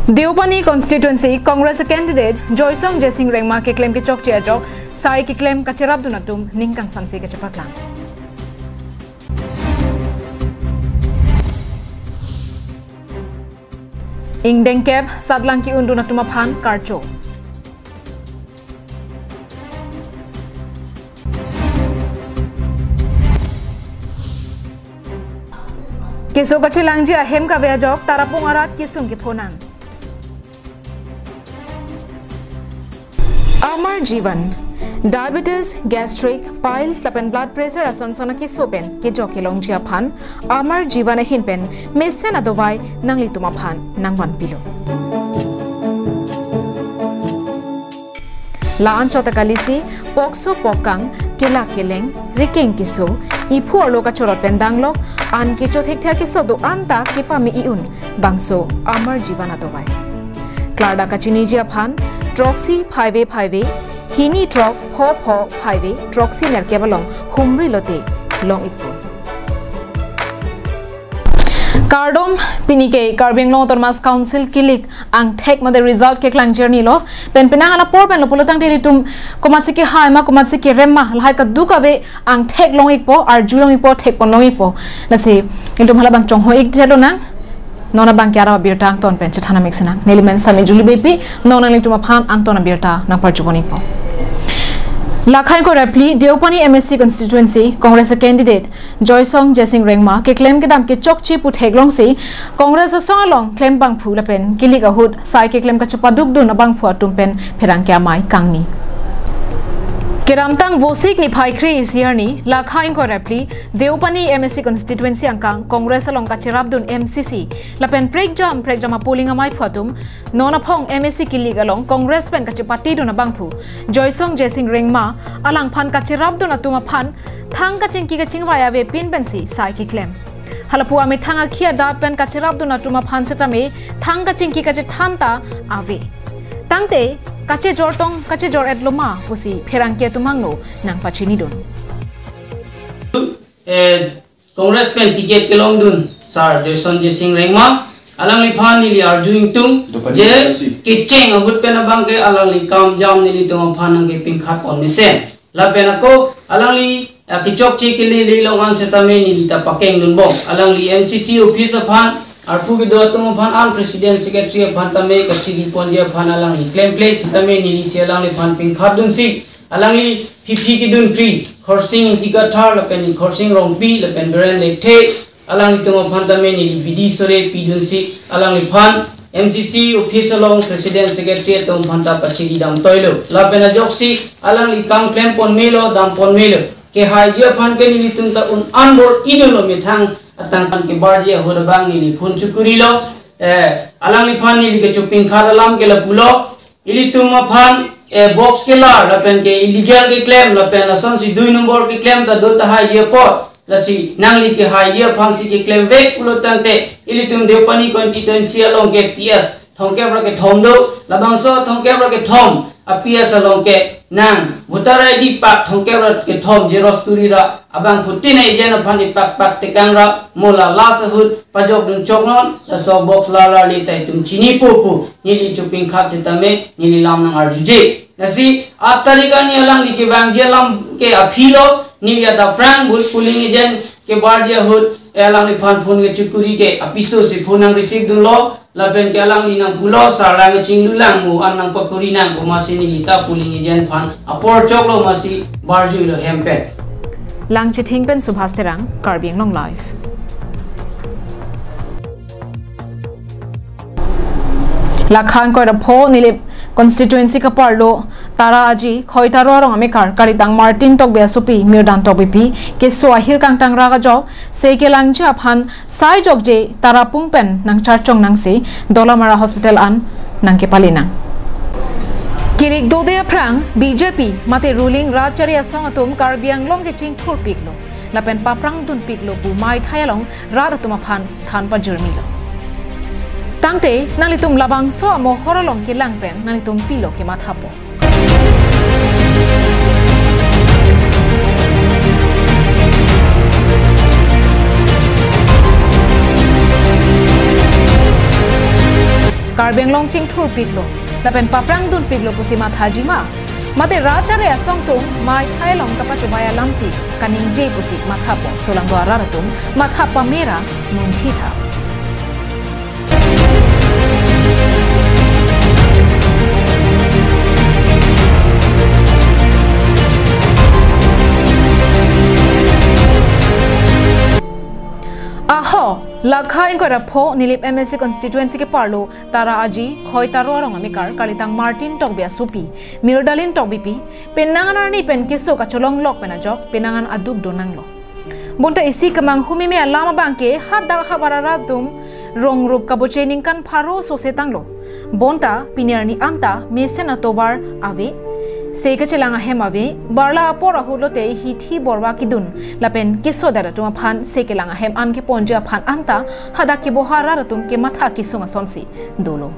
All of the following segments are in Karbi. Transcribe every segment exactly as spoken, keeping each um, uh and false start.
Deopani constituency Congress candidate Joysong Jesing Rengma keklem kechokche ajok sai keklem kacherapdun atum ning kangsamse kachepaklang. Ingdeng kep satlang ki-undun atum aphan karcho. Keso kachelangji ahem kave ajok Tarapung arat kesung kephonang. Amar Jeevan, diabetes, gastric, piles lapen blood pressure ason son akeso pen kejok kelongji aphan Amar Jeevan ahin pen mesen adovai nanglitum aphan nangvanpilo. La-an chot akalisi, pokso pokkang, kelak keleng, rikeng keso, iphu arlo kachorot pen danglok, an kecho thekthe akeso do-an ta kepame i-un, bangso Amar Jeevan adovai. Klardak kachiniji aphan, throksi phaive phaive, hini throk pho pho phaive, throksi nerkep along humri lote long ikpo. Kardom, pini ke Karbi Anglong Autonomous Council kilik angthek mate result keklangji arni lo. Pen penang an apor pen lo pulo tangte ilitum komatsi kehai ma, komatsi kerem ma, lahai kadokave angthek long ikpo, arju long ikpo, thekpon long ikpo. Lasi ilitum halabang chongho ik jalo nang. Non abang ke arap abirta angton pen chethan amik sinang. Neli men Sami Juli Bepi, non nanglitum aphan angton abirta nangparjupon ikpo. Lakhai ko repli, Deopani M A C constituency, Congress candidate Joysong Jesing Rengma keklem kedam kechokche pu theklongsi Congress asong along klem bangphu lapen kilik ahut sai keklem kachepadukdun abangphu atum pen pherangke amei kangni. Kedamtang Vosik niphai kre isi arni, Lakhai ko repli, Deopani M A C constituency angkang Congress along kacherapdun M C C lapen prekjam prekjam apolling ameiphu atum non aphong M A C kilik along Congress pen kachepatidun abangphu Joysong Jesing Rengma alangphan kacherapdun atum aphan thang kachingki kachingvai avepin pensi sai keklem. Halapu amethang akhi adat pen kacherapdun atum aphan setame thang kachingki kachethan ta ave. Tangte kachejor tong kachejor-et loma pusi pherangke atum angno nangpachinidun. Eh, Congress pen ticket kelongdun Sar Joysong Jesing Rengma, alangliphan neli arju ingtung, Deopani je M C. Kecheng ahut pen abang ke alangli kam jam nelitum aphan nangkepingkhat pon mesen. Lapen ako alangli, ah, kechokche kele le long an setame neli ta pakengdun bom. Alangli M C C office aphan, arpu kedo atum aphan an president secretary aphan tame kachiri ponji aphan alangli klemkle setame nelisi alangliphan pingkhatdunsi. Alangli phiphi kedun kri, Khorsing Ingti Kathar, lapen Khorsing Rongpi, lapen Beren Lekthe, alanglitum aphan tame neli bidi sore pidunsi, alangliphan M C C office along president secretary atum aphan ta pachiri dam toilo. Lapen ajoksi, alangli kam klem pon melo, dam pon melo. Kehaiji aphan ke nelitum ta un anbor idunlo methang atang aphan kebarji ahut abang neli phone chukurilo. Eh, alangliphan neli kechopingkhat alam ke lapulo. Ilitum aphan, eh, box kelar, lapen ke illegal keklem, lapen lasonsi dui nombor keklem ta do tahai ye apot. Lasi nangli kehaiji aphansi keklem vek pulo tangte, ilitum Deopani constituency along ke P S thomkep ra kethom do, labangso thomkep ra kethom a P S along ke nang voter I D pak thomkep ra kethom xerox turi ra abangphutin agent aphan ipak pak tekang ra mo la last ahut pajokdun choknon, laso box lar lar le ta itum chinipo pu neli chopingkhat setame neli lam nang arjuje. Lasi aat tarik arni alangli kevangji alam ke aphilo, neli ata prang booth polling agent kebarji ahut, eh, alangliphan phone kechukuri ke apiso si phone nang receive dunlo, lapen ke alangli nangpulo, sar lang chinglu lang mo an nangpakuri nang, komatsi neli ta polling agent aphan apor choklo masi barjuilo hem pen. Langchithing pen Subhas Terang, Karbi Anglong Live. Lakhang koi rapho Nilip constituency kaparlo Tara Aji, Khoitaro arong amekar, karitang Martin Tokbi asopi, Mirdan Tokbipi, keso ahir kangtang ra kajok, se kelangji aphan sai jokje Tarapung pen nangcharchong nangsi Dolamara Hospital an nangkepali nang. Kilik dode aphrang B J P mate ruling Rajchari asong atum Karbi Anglong kechingthurpiklo lapen paprangdunpiklo pu maithai along rat atum aphan than pajirmilo. Tangte nanglitum labangso amohor along kelang pen nanglitum pilo kemathapo. Karbi Anglong chingthurpiklo lapen paprangdunpiklo pusi mathaji ma? Mate rat chare asong atum maithai along kapachobei alamsi kaningje pusi mathapo solangdo arat atum matha pamera munthitha. Aho, lakha ingkoi ra pho Nilip M A C constituency keparlo Tara Aji, Khoitaro arong amekar, kalitang Martin Tokbi asopi, Mirdalin Tokbipi, penang an arni pen keso kacholonglok pen ajok, penang an aduk donanglo. Bonta isi kemang humime alam abangke hadak havar arat atum rongrup kaboche ningkan pharo sose tanglo. Bonta pini arni anta mesen atovar ave. Se kachelang ahem ave, barla apor ahut lote hithi borwa kidun lapen kesodet atum aphan se kelang ahem an keponji aphan anta hadak keboha arat atum kematha kesung asonsi dolo.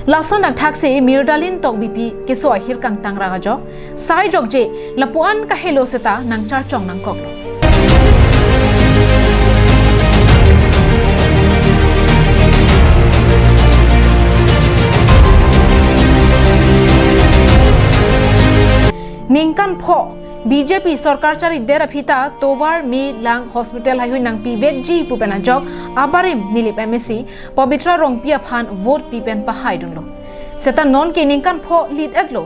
Lason athaksi Mirdalin Tokbipi keso ahir kangtang rang ajok, sai jokje lapu-an kahelo seta nangcharchong nangkoklo. Ningkan pho B J P sorkar charidet aphita tovar me lang hospital heihui nangpivekji pu pen ajok abarim Nilip M A C Pabitra Rongpi aphan vote pi pen pahaidunlo. Seta nonke ningkan pho lit-etlo.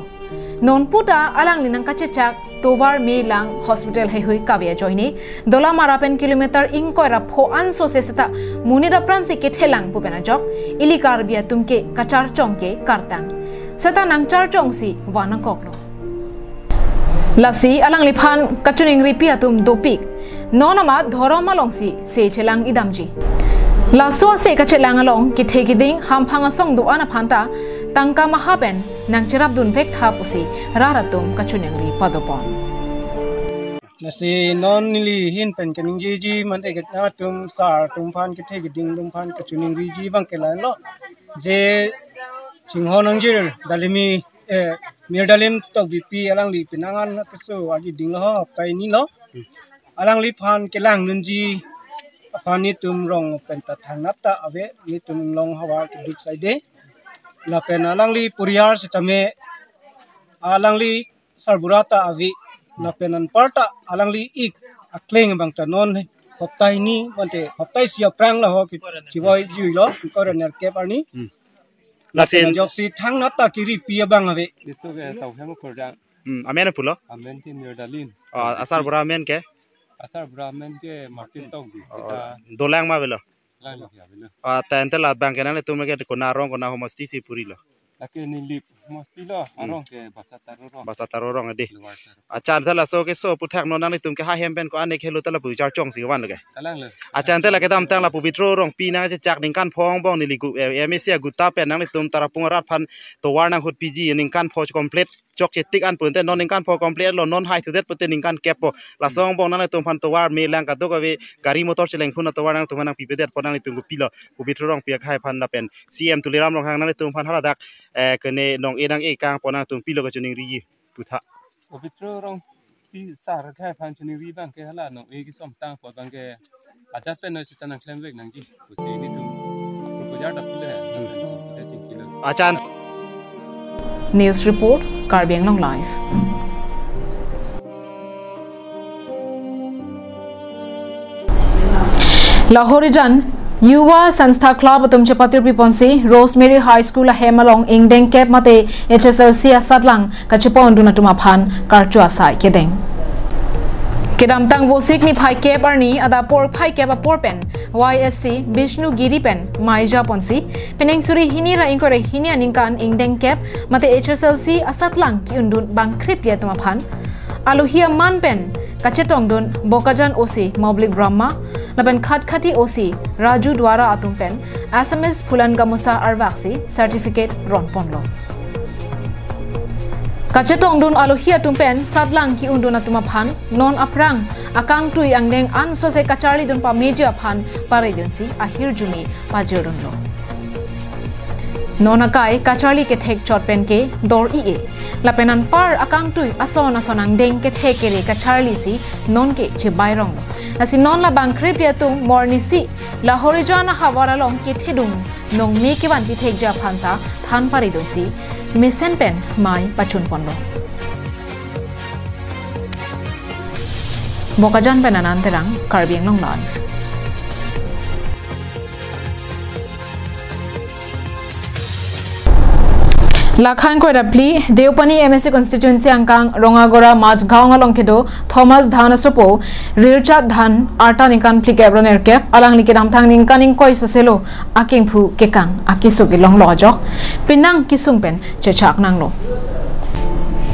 Non puta alangli nangkachechak tovar me lang hospital heihui kave ajoine Dolamara pen kilometer ingkoi ra pho an sose seta monit apransi kethelang pu pen ajok ili Karbi atum ke kacharchong ke kartang. Seta nangcharchongsi van nangkoklo. Lasi alangliphan kachiningripi atum dopik. Non amat dhorom alongsi se chelang idamji. Laso ase kachelang along kethe keding hamphang asong do-an aphanta tangka maha pen nangcherapdunvek tha pusi rat atum kachiningri padopon. Lasi non neli ahin pen kaningjeji mate ke nangtum sar atum aphan kethe keding atum aphan kachiningriji abangke la-anlo. Je chinghon nangjir Dalimi, eh, Mirdalin Tokbipi alangli penang an keso aji dinglo ho, hapta inilo. Alangliphan kelangdunji aphan netum rong pen ta thangnat ta ave, netum Inglong havar keduk saide. Lapen alangli poriyal sitame alangli sarbura ta ave. Lapen anparta alangli ik akleng abang ta non hapta ini mate hapta isi aphrang la ho ke chivoijuilo, ingkoi ra nerkep arni. Hmm. Lapen lasen ajoksi thangnat ta kiripi abang ave. Diso ke tau hem kordang. Hmm, amen pulo? Amen ke Mirdalin. Oh, asarbura amen ke? Asarbura amen ke Martin Tokbi. Oh, kita dolang ma avelo? Lang lagi avelo. Ah, ta ante labangke nanglitum ke kona arong kona homosti si purilo? Lake Nilip homosti lo, hmm, arong ke Basataro arong. Basataro arong ade. Luar Taro. Achan ta laso keso aphuthak non nanglitum ke ha hem pen ko-an khelo ta lapu charchongsi vanlo ke? Kalang lo. Achan ta la kedamtang la Pabitra Rongpi nangchechak ningkan pho angbong neli gu-, eh, M A C aguta pen nanglitum Tarapung arat aphan tovar nanghutpiji ningkan pho complete chok chetik an pute non ningkan pho complete lo, non haithudet pute ningkan kep po. Laso angbong nanglitum aphan tovar me lang kadokave gari motor chelengphun atovar nanglitum aphan nangpipedetpo, nanglitum kopilo Pabitra Rongpi akhai aphan lapen C M Tuliram Ronghang nanglitum aphan haladak, eh, kene nong-e nang-e kangpo, nanglitum pilo kachiningriji putha. Pabitra Rongpi sar akhai aphan chiningri abangke hala nong-e kesom tangpo abangke ajat pen noi sita nangklemvek nangji pusi netum proposal ta pule, hmm, nangji, kita chingkilo. Achan. News report, Karbi Anglong Live. Lahorijan Yuva Sanstha Club atum chepatirpiponsi Rosemary High School ahem along ingdeng kep mate H S L C asatlang kachepondun atum aphan karcho asai kedeng. Kedamtang Vosik niphai kep arni adap porphai kep apor pen Y S C Bishnu Giri pen maijaponsi, penang suri hini ra ingkoi ra hini aningkan ingdeng kep mate H S L C asatlang ki-undun bangkhrip atum aphan alohi aman pen kachetongdun Bokajan O C Moblik Brahma lapen Khatkhati O C Raju Duara atum pen Assamese Phulan Gamosa arvaksi certificate ronponlo. Kachetongdun alohi atum pen satlang ki-undun atum aphan non aphrang akangtui angdeng ansose kacharlidun pameji aphan paredunsi ahirjume pajirdunlo. Non akai kacharli kethek chot pen ke dor-i-e. Lapen anpar akangtui ason ason angdeng kethek kere kacharlisi nonke chebaironglo. Lasi non la bangkrepli atum mornisi la Horijan ahavar along kethedung nongme kevan kethekji aphan ta than paridunsi mesen pen mei pachunponlo. Bokajan pen Anand Terang, Karbi Anglong Live. Lakhan koidapli, Deopani M A C constituency angkang Rongagora Majgaon along kedo Thomas Dhan asopo, Rirchad Dhan, arta ningkan phlikep ra nerkep, alangli kedamtang ningkan ingkoi soselo akengphu kekang akeso kelonglo ajok, penang kesung pen chechak nanglo.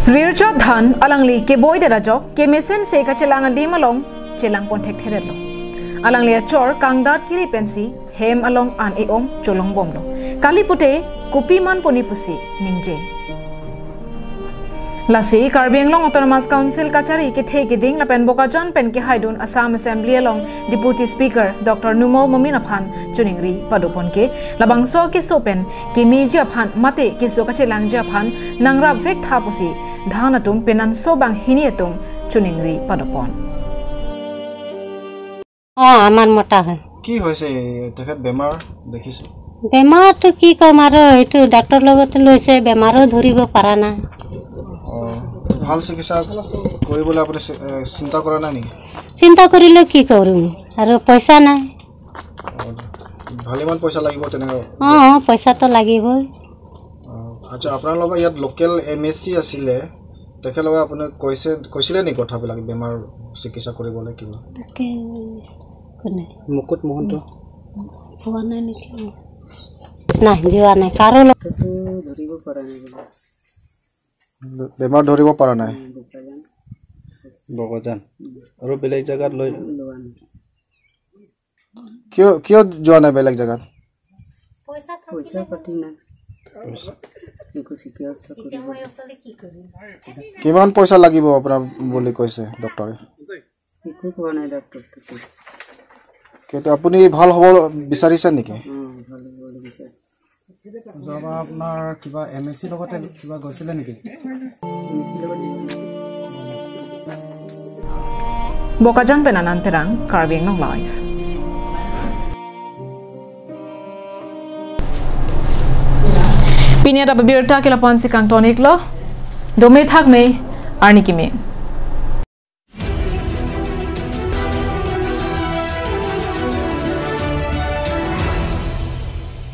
Rirchad Dhan alangli keboidet ajok, kemesen se kachelang adim along chelangpon thekthedetlo. Alangli achor kangdat kiri pensi hem along an e-om cholongbomlo. Kali pute kopi manponi pusi ningje. Lasi Karbi Anglong Autonomous Council kachari kethe keding lapen Bokajan pen kehaidun Assam Assembly along Deputy Speaker Doctor Numal Momin aphan choningri padoponke, labangso keso pen kemeji aphan mate keso kachelangji aphan nangrapvek tha pusi Dhan atum penanso banghini atum choningri padopon. অ, আমাৰ মতা হয়। কি হৈছে তেখেত বেমাৰ দেখিছে? বেমাৰটো কি ক'ম আৰু, এইটো ডাক্তৰ লগতে লৈছে, বেমাৰো ধৰিব পৰা নাই। অ, ভাল চিকিৎসা কৰিবলৈ আপুনি চি-, এ, চিন্তা কৰা নাই নেকি? চিন্তা কৰিলেও কি কৰিম, আৰু পইচা নাই। অ, ভালেমান পইচা লাগিব তেনেহ'লে? অ, পইচাটো লাগিবই। অ, আচ্ছা, আপোনালোকৰ ইয়াত লোকেল এম এ চি আছিলে, তেখেতলোকে আপোনাক কৈছে, কৈছিলে নেকি কথাবিলাক, বেমাৰ চিকিৎসা কৰিবলৈ কিবা? তাকে কোনে? মুকুট মহন্ত। পোৱা নাই নেকি? নাই, যোৱা নাই, কাৰো লগ- এইটো ধৰিব পৰা নাই বোলে। বেমাৰ ধৰিব পৰা নাই। উম, বোকাজান। বগজান। উম। আৰু বেলেগ জেগাত লৈ লোৱা নাই। কিয়, কিয় যোৱা নাই বেলেগ জেগাত? পইচা পাতি নাই। একো চিকিৎসা কৰিব। কিমান পইচা লাগিব আপোনাৰ বুলি কৈছে ডক্টৰে? একো কোৱা নাই ডাক্তৰটোৱে। কিন্তু আপুনি ভাল হ'ব বিচাৰিছে নেকি? অ, ভাল হ'ব বিচাৰিছো। যোৱাবাৰ আপোনাৰ কিবা এম এ চি লগতে কিবা গৈছিলে নেকি? এম এ চি লগত যোৱা নাই। Bokajan pen Anand Terang, Karbi Anglong Live. Pini adap abirta ke lapu-an si kangton-iklo. Dome thakme, arni keme.